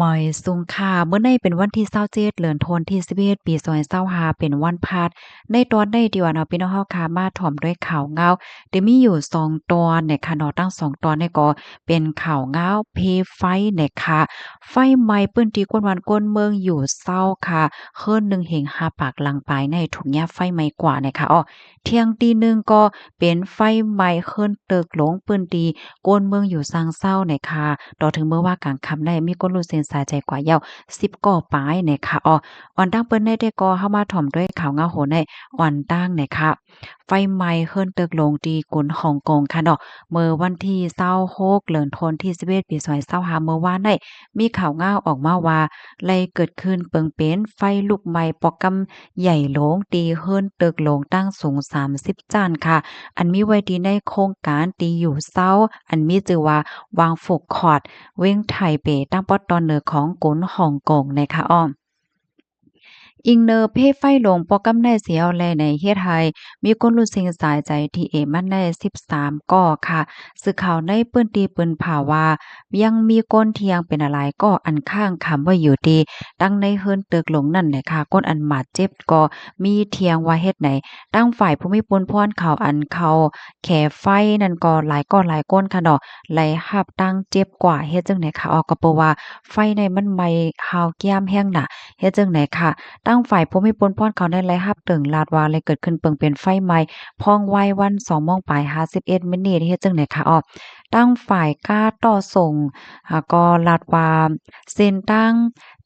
ມາຍສຸງຄ່າ ມື້ນີ້ເປັນວັນທີຊາວເຈັດ ເດືອນທັນວາທີສິບເອັດ ປີສອງພັນຊາວຫ້າ ເປັນວັນພັດ. ໃນຕອນນີ້ທີ່ວ່າເນາະ ພີ່ນ້ອງເຮົາຄ່ະ ມາຖອມດ້ວຍຂ່າວງາວ ທີ່ມີຢູ່ສອງຕອນນະຄະເນາະ, ທັງສອງຕອນນີ້ກໍເປັນຂ່າວງາວເພໄຟນະຄະ. ໄຟໄໝ້ພື້ນທີ່ຄົນບ້ານຄົນເມືອງຢູ່ເຊົາຄ່ະ, ເຮືອນໜຶ່ງເຮງຫ້າປາກຫຼັງປາຍໃນ ຖືກຍາມໄຟໄໝ້ກວ່ານະຄະ. ອໍ ທ່ຽງຕີໜຶ່ງກໍເປັນໄຟໄໝ້ເຮືອນຕຶກລົງ ພື້ນທີ່ຄົນເມືອງຢູ່ຊານເຊົານະຄະ. ຕໍ່ເຖິງມື້ວານກາງຄ່ຳໃນ ມີຄົນຮູ້ເສັ້ນສາຍຕາຍກວ່າຍາວສິບກໍປາຍນະຄະ. ອໍ ອ່ອນຕັ້ງເປີດໃນແຕ່ກໍ ເຮົາມາຖອມດ້ວຍຂ່າວງາວໂຫໃນອ່ອນຕັ້ງນະຄະ. ໄຟໄໝ້ເຮືອນຕຶກລົງທີ່ກຸນຮ່ອງກົງຄ່ະເນາະ. ເມື່ອວັນທີຊາວຫົກ ເດືອນທັນວາທີສິບເອັດ ປີສອງພັນຊາວຫ້າ ເມື່ອວານນີ້ ມີຂ່າວງາວອອກມາວ່າ ໄດ້ເກີດຂຶ້ນເປີງເປັນໄຟລຸກໄໝ້ປອກກຳໃຫຍ່ຫຼວງ ທີ່ເຮືອນຕຶກລົງຕັ້ງສູງສາມສິບຊັ້ນຄ່ະ, ອັນມີໄວ້ທີ່ໃນໂຄງການທີ່ຢູ່ເຊົາ ອັນມີຊື່ວ່າ ວັງຟຸກຄອດ ເວັງໄທເປ ທາງປອກຕອນເໜືອຂອງກຸນຮ່ອງກົງນະຄະ. ອໍ ອີງເໜີເພໄຟຫຼົງປອກກຳໃນເສຍແລ້ວໃນ ເຮັດໃຫ້ມີຄົນຮູ້ເສັ້ນສາຍຕາຍທີ່ເອມັນໃນສິບສາມກໍຄ່ະ. ສື່ຂ່າວໃນພື້ນທີ່ເປີດເຜີຍວ່າ ຍັງມີຄົນທີ່ຍັງເປັນຫຼາຍກໍ ອັນຄ້າງຄາໄວ້ຢູ່ທີ່ຕັ້ງໃນເຮືອນຕຶກລົງນັ້ນນະຄະ. ຄົນອັນບາດເຈັບກໍມີທ່ຽງວ່າເຮັດໃດ. ທາງຝ່າຍຜູ້ມີປຸນພອນເຂົາ ອັນເຂົາແຂໄຟນັ້ນກໍຫຼາຍກໍຫຼາຍຄົນຄ່ະເນາະ, ໄດ້ຮັບບາດເຈັບກວ່າເຮັດຈັ່ງໃດຄ່ະ. ອໍ ກໍເພາະວ່າໄຟໃນມັນໄໝ້ຮາວກຽມແຮງໜາ ເຮັດຈັ່ງໃດຄ່ະ. ທາງຝ່າຍຜູ້ມີປຸນພອນເຂົານັ້ນໄດ້ຮັບເຖິງລາດວ່າ ໄດ້ເກີດຂຶ້ນເປີງເປັນໄຟໄໝ້ພອງໄວວັນສອງໂມງປາຍຫ້າສິບເອັດມິນິດ ເຮັດຈັ່ງໃດຄ່ະ. ອໍ ທາງຝ່າຍການຕໍ່ສົ່ງ ອາ ກໍລາດວ່າ ເສັ້ນທາງ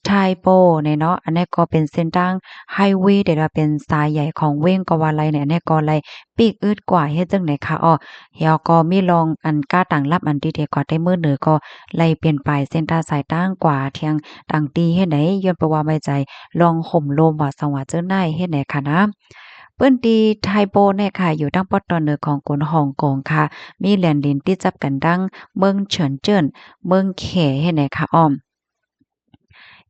ໄທໂປນີ້ເນາະ, ອັນນີ້ກໍເປັນເສັ້ນທາງໄຮເວ ແຕ່ວ່າເປັນສາຍໃຫຍ່ຂອງເວັງກໍວ່າໄດ້ນີ້, ອັນນີ້ກໍໄດ້ປີກອຶດກວ່າ ເຮັດຈັ່ງໃດຄ່ະ. ອໍ ແລ້ວກໍມີລ່ອງອັນການຕັ້ງລຳອັນດີເດກວ່າແຕ່ມື້ເໜີ ກໍໄດ້ປ່ຽນໄປເສັ້ນທາງສາຍຕ່າງກວ່າທ່ຽງຕ່າງຕີເຮັດໃດ, ຍ້ອນເພາະວ່າໄວ້ໃຈລ່ອງໂຮມລົມວ່າສັງວ່າເຈີນາຍເຮັດໃດຄ່ະນະ. ພື້ນທີ່ໄທໂປນີ້ຄ່ະ ຢູ່ທາງປອກຕອນເໜືອຂອງກຸນຮ່ອງກົງຄ່ະ, ມີແດນດິນຕິດຈັບກັນດັ່ງເມືອງເຊີນເຈີນ ເມືອງແຂເຮັດໃດຄ່ະ. ອໍ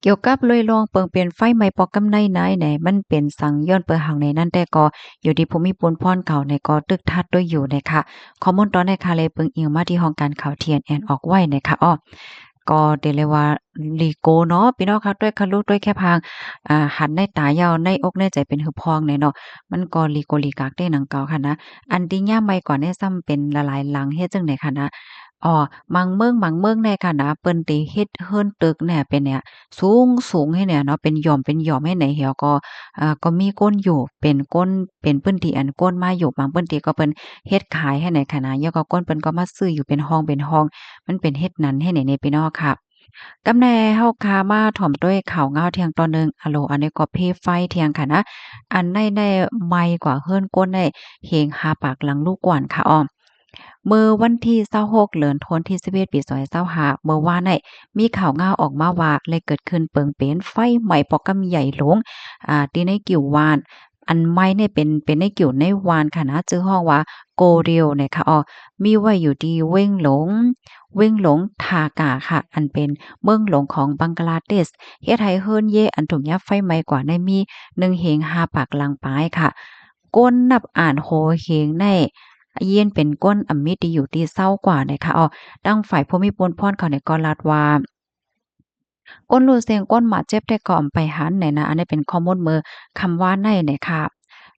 ກ່ຽວກັບໂດຍລວມເປີງເປັນໄຟໄໝ້ປອກກຳໃນໃນ ມັນເປັນສັງ ຍ້ອນເປີຫຍັງໃນນັ້ນແຕ່ກໍ ຢູ່ທີ່ຜູ້ມີປຸນພອນເຂົາໃນກໍຕຶກທັດດ້ວຍຢູ່ນະຄະ. ຂໍ້ມູນຕອນໃນຄ່ະ ແລະ ເບິ່ງອີງມາທີ່ຫ້ອງການຂ່າວ ທີເອັນເອັນ ອອກໄວ້ນະຄະ. ອໍ ກໍໄດ້ເລີຍວ່າລີໂກເນາະ ພີ່ນ້ອງຄະ, ດ້ວຍຄະລຸດ້ວຍແຄບຫາງ ອາ ຫັນໃນຕາຍາວ ໃນອົກໃນໃຈເປັນຫຶບພອງແນ່ເນາະ, ມັນກໍລີໂກລີກາກເດ້ໜັງເກົ່າຫັ້ນນະ. ອັນທີ່ຍາມໄໝ້ກວ່ານີ້ຊ້ຳເປັນຫຼາຍໆຫຼັງ ເຮັດຈັ່ງໃດຄ່ະນະ. ອໍ ບາງເມືອງ ບາງເມືອງແນ່ຄ່ະນະ ເພິ່ນໄດ້ເຮັດເຮືອນຕຶກແນ່ເປັນແນວສູງໆໃຫ້ແນ່ເນາະ, ເປັນຫຍ່ອມເປັນຫຍ່ອມໃຫ້ແນ່ ແລ້ວກໍ ເອີ ກໍມີຄົນຢູ່ ເປັນຄົນ ເປັນພື້ນທີ່ອັນຄົນມາຢູ່, ບາງພື້ນທີ່ກໍເພິ່ນເຮັດຂາຍໃຫ້ແນ່ຄ່ະນະ, ແລ້ວກໍຄົນເພິ່ນກໍມາຊື້ຢູ່ເປັນຫ້ອງເປັນຫ້ອງ, ມັນເປັນເຮັດນັ້ນໃຫ້ແນ່ນີ້ ພີ່ນ້ອງຄະ. ກຳແນ່ເຮົາຄະມາຖອມດ້ວຍຂ່າວງາວທ່ຽງຕໍ່ໜຶ່ງ. ອາໂຫຼ ອັນນີ້ກໍເພໄຟທ່ຽງຄ່ະນະ, ອັນໃນ ໃນໄໝ້ກວ່າເຮືອນຄົນໃນເຮງຫ້າປາກຫຼັງລູກກວ່ານຄ່ະ. ອໍ ເມື່ອວັນທີຊາວຫົກ ເດືອນທັນວາທີສິບເອັດ ປີສອງພັນຊາວຫ້າ ເມື່ອວານນີ້ ມີຂ່າວງາວອອກມາວ່າ ໄດ້ເກີດຂຶ້ນເປີງເປັນໄຟໄໝ້ປອກກຳໃຫຍ່ຫຼວງ ອາ ທີ່ໃນກິວວານ, ອັນໄໝ້ນີ້ເປັນ ເປັນໃນກິວໃນວານຄ່ະນະ, ຊື່ຮ້ອງວ່າ ໂກເຣວນະຄະ. ອໍ ມີໄວ້ຢູ່ທີ່ເວັງຫຼວງ ເວັງຫຼວງທາກາຄ່ະ, ອັນເປັນເມືອງຫຼວງຂອງບັງກະລາເທດ, ເຮັດໃຫ້ເຮືອນເຢຍອັນຖືກຍາມໄຟໄໝ້ກວ່າໃນມີໜຶ່ງເຮງຫ້າປາກຫຼັງປາຍຄ່ະ. ຄົນນັບອານໂຫເຮງໃນ ຢ້ຽນເປັນຄົນອຳມີທີ່ຢູ່ທີ່ເຊົາກວ່ານະຄະ. ອໍ ທາງຝ່າຍຜູ້ມີປຸນພອນເຂົານີ້ກໍລາດວ່າ ຄົນຮູ້ເສັງຄົນບາດເຈັບແທ້ກໍອຳໄປຫັນແນ່ນະ. ອັນນີ້ເປັນຂໍ້ມູນເມື່ອຄ່ຳວານໃນນະຄະ.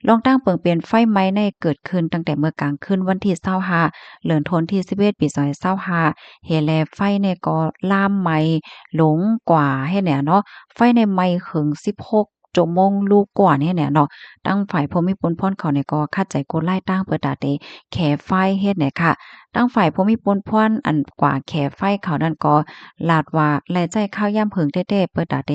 ລອງຕັ້ງເປີງເປັນໄຟໄໝ້ໃນເກີດຂຶ້ນຕັ້ງແຕ່ເມື່ອກາງຄືນວັນທີຊາວຫ້າ ເດືອນທັນວາທີສິບເອັດ ປີສອງພັນຊາວຫ້າ ເຮັດໃຫ້ໄຟໃນກໍລາມໄໝ້ລົງກວ່າໃຫ້ແນ່ເນາະ. ໄຟໃນໄໝ້ເຖິງສິບຫົກ ຊົ່ວໂມງລູກກວ່ານີ້ແຫຼະເນາະ. ທາງຝ່າຍຜູ້ມີປຸນພອນເຂົານີ້ກໍຂັດໃຈກົດໄລ່ຕັ້ງເພື່ອຕາເຕແຂໄຟເຮັດແຫຼະຄ່ະ. ທາງຝ່າຍຜູ້ມີປຸນພອນອັນກວາແຂໄຟເຂົານັ້ນກໍລາດວ່າ ໄລ່ໃຊ້ຄາວຍາມເຫິງແທ້ໆ ເພື່ອຕາເຕ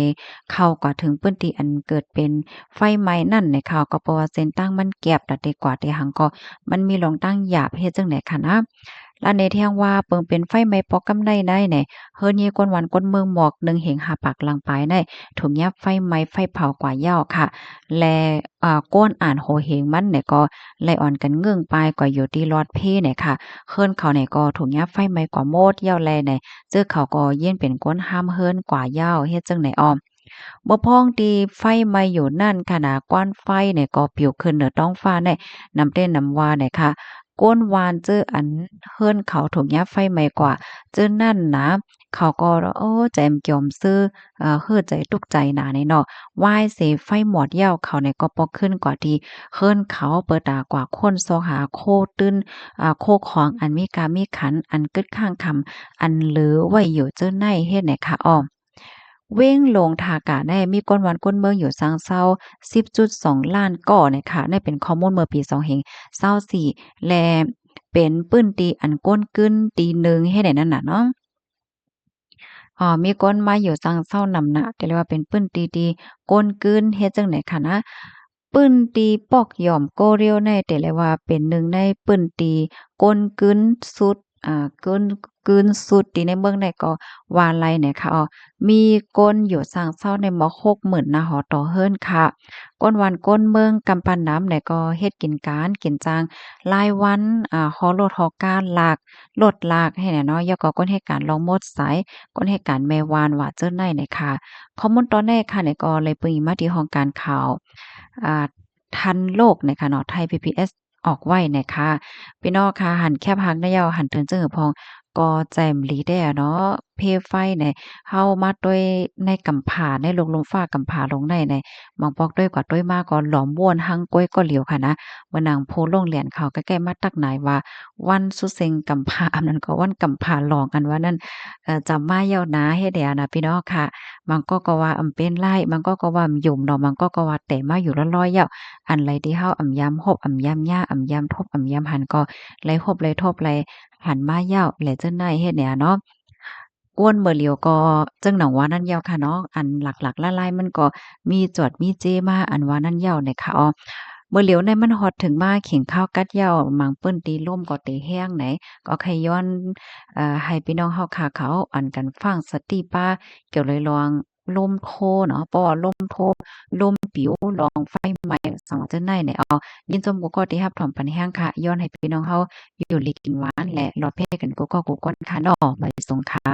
ເຂົ້າກວ່າເຖິງພື້ນທີ່ອັນເກີດເປັນໄຟໄໝ້ນັ້ນແຫຼະຄ່ະ. ກໍເພາະວ່າເສັ້ນທາງມັນແຄບ ຕາເຕກວາເຕຫັງກໍມັນມີຮ່ອງທາງຫຍາບ ເຮັດຈັ່ງໃດຄ່ະນະ. ລະແນແທງວ່າ ເປີງເປັນໄຟໄໝ້ປອກກຳໄນໃນແນ ເຮືອນເຍກວນວັນກວນເມືອງໝອກ ໜຶ່ງເຮງຫ້າປາກຫຼັງປາຍໃນ ຖືກຍາມໄຟໄໝ້ໄຟເຜົາກວ່າຍາວຄ່ະ ແລະ ອາ ກວນອານໂຫເຮງມັນແນກໍໄລ່ອອນກັນເງື່ອນໄປກວ່າຢູ່ທີ່ລອດເພແນຄ່ະ. ເຮືອນເຂົາແນກໍຖືກຍາມໄຟໄໝ້ກວ່າໝົດຍາວແລແນ ເຈີເຂົາກໍເຢັນເປັນຄົນຫ້າມເຮືອນກວ່າຍາວ ເຮັດຈັ່ງໃດອອມ. ເມື່ອພ້ອງທີ່ໄຟໄໝ້ຢູ່ນັ້ນຂະນະ ຄວັນໄຟແນກໍປິວຂຶ້ນເໜືອທ້ອງຟ້າແນ ນຳເຕັ້ນນຳວ່າແນຄ່ະ. ກົ້ນວານເຈີອັນເຮືອນເຂົາຖືກຍາໄຟໄໝ້ກວ່າເຈີນັ້ນນະ ເຂົາກໍ ໂອ້ ໃຈບໍ່ຢອມຊື່ ເຮີ້ໃຈ ຕົກໃຈນະນີ້ເນາະ. ວາຍເສ ໄຟມອດແລ້ວ ເຂົານີ້ກໍບໍ່ຂຶ້ນກວ່າທີ່ເຮືອນເຂົາ ເປີດຕາກວ່າຄົ້ນຊອກຫາໂຄຕື່ນ ອາ ໂຄຂອງອັນມີກາມີຂັນ ອັນກຶດຄ້າງຄຳ ອັນເຫຼືອໄວ້ຢູ່ເຈີໃນເຮັດໃນຄະອອມ. ເວັງຫຼວງທ່າກາແນ ມີກົ້ນວານກົ້ນເມືອງຢູ່ຊ່າງເຊົ່າ ສິບຈຸດສອງລ້ານກໍໃນຄະ ໃນເປັນຂໍ້ມູນເມື່ອປີສອງພັນຊາວສີ່ ແລະ ເປັນພື້ນທີ່ອັນກ້ນກືນຕີໜຶ່ງເຮັດໃນນັ້ນນະເນາະ. ເອີ ມີກົ້ນມາຢູ່ຊ່າງເຊົ່ານຳນະ ແຕ່ເລີຍວ່າເປັນພື້ນທີ່ທີ່ກົ້ນກືນເຮັດຈັ່ງໃດຄະນະ. ພື້ນທີ່ປອກຢອມໂກຣຽວໃນ ແຕ່ເລີຍວ່າເປັນໜຶ່ງໃນພື້ນທີ່ກົ້ນກືນສຸດ ອາ ກົ້ນກືນສຸດທີ່ໃນເມືອງໃນກໍວ່າໄດ້ນະຄະ. ເອີ ມີກົ້ນຢູ່ຊ່າງເຊົ່າໃນໝົດຫົກໝື່ນນະຫໍ່ຕໍ່ເຮືອນຄະ. ກົ້ນວານກົ້ນເມືອງກຳປານນຳໃນກໍເຮັດກິນການກິນຈ້າງລາຍວັນ ອາ ຫໍ່ລົດຫໍ່ການລາກ ລົດລາກໃຫ້ແນ່ເນາະ ແລ້ວກໍຄົນເຮັດການລອງໝົດສາຍ ຄົນເຮັດການແມ່ວານວ່າເຈີໃນນະຄະ. ຂໍ້ມູນຕອນແລກຄະນີ້ກໍເລີຍປຶງມາທີ່ຫ້ອງການຂ່າວ ອາ ທັນໂລກນະຄະເນາະ ໄທ ພີພີເອສ ອອກໄວ້ນະຄະ. ພີ່ນ້ອງຄະ ຫັນແຄບຮັກໄດ້ແລ້ວ ຫັນເຕີນເຈີໃຫ້ພອງ ກໍໃຈມັນດີແດ່ເນາະ ເພໄຟໃນ ເຮົາມາຕົວະໃນກຳຜາ ໃນໂລກລົມຟ້າກຳຜາລົງໃນໃນ ບາງປອກຕົວະກວ່າຕົວະມາກໍຫຼອມວນຮັງກ້ວຍກໍຫຼຽວຄະນະ. ເມື່ອນາງຜູ້ລົງແລ່ນເຂົາໃກ້ໆມາຕັກນາຍວ່າ ວັນສຸເຊັງກຳຜາ ອັນນັ້ນກໍວັນກຳຜາຫຼອງ ອັນວ່ານັ້ນ ເອີ ຈຳມາຍາວນາເຮັດແດ່ນະ ພີ່ນ້ອງຄະ. ບາງກໍກໍວ່າອຳເປັນໄລ ບາງກໍກໍວ່າອຳຍົມເນາະ ບາງກໍກໍວ່າແຕ່ມາຢູ່ລອຍໆ ຍາວ ອັນໃດທີ່ເຮົາອຳຍາມຮົບ ອຳຍາມຍາ ອຳຍາມທົບ ອຳຍາມຫັນ ກໍໄລຮົບໄລທົບໄລຫັນມາຍາວ ແລະ ເຈີໃນເຮັດແດ່ເນາະ. ກວນເມື່ອຫຼຽວກໍເຊິ່ງໜອງວ່ານັ້ນຍາວຄະເນາະ ອັນຫຼັກໆຫຼາຍໆມັນກໍມີຈອດມີເຈມາ ອັນວ່ານັ້ນຍາວນະຄະ. ເມື່ອຫຼຽວໃນມັນຮອດເຖິງມາເຂງຄາວກັດຍາວ ໝາງພື້ນທີ່ລົມກໍເຕະແຮງໃນ ກໍໃຫ້ຍ້ອນ ເອີ ໃຫ້ພີ່ນ້ອງເຮົາຄະເຂົາ ອັນກັນຟັງສະຕິປາ ກ່ຽວລອຍລອງລົມໂທເນາະ ເພາະວ່າລົມໂທ ລົມປິວ ລອງໄຟໄໝ້ ສັງເຈີໃນໃນ. ເອົາ ຍິນຊົມກູ່ກໍທີ່ຮັບຖອມປັນແຮງຄະ ຍ້ອນໃຫ້ພີ່ນ້ອງເຮົາຢູ່ດີກິນຫວານ ແລະ ລອດແພກັນກູ່ກໍກູ່ກ່ອນຄະເນາະ. ມາສົ່ງຄະ.